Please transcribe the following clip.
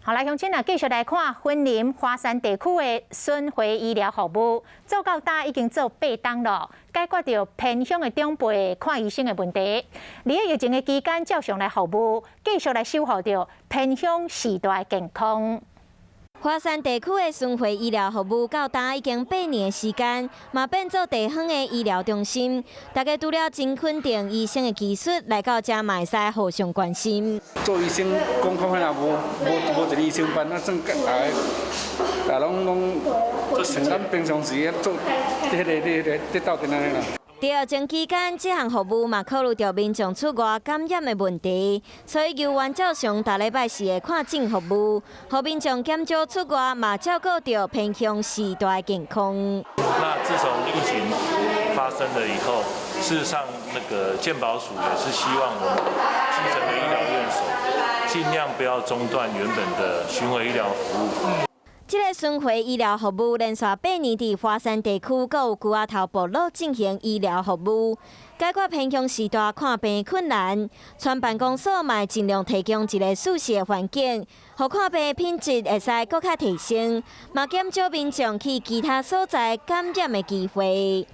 好來，鄉親啊，繼續來看雲林華山地區的巡迴醫療服務，做到今已經做八冬囉，解決著偏鄉的長輩看醫生的問題。佇咧疫情的期間，照常來服務，繼續來守護著偏鄉世代的健康。華山地區的巡迴醫療服務到今已經8年的時間，嘛變做地方的醫療中心。大家除了真肯定醫生的技術，來到遮嘛會使互相關心。做醫生講講彼若無無無一個醫生班，啊算大家大攏攏像咱平常時做佇彼個佇彼個佇鬥陣按呢啦。佇疫情期間，這項服務嘛考慮著民眾出外感染的問題，所以猶原照常逐禮拜四的看診服務，予民眾減少出外，嘛照顧著偏鄉世代健康。那自從疫情發生了以後，事實上那個健保署也是希望我們基層的醫療院所盡量不要中斷原本的巡迴醫療服務。這个巡迴醫療服務連續八年佇華山地區，閣有龜仔頭部落進行醫療服務，解決偏鄉世代看病困難。村辦公所嘛會盡量提供一个舒適的環境，予看病品質會使閣較提升，嘛減少民眾去其他所在感染的機會。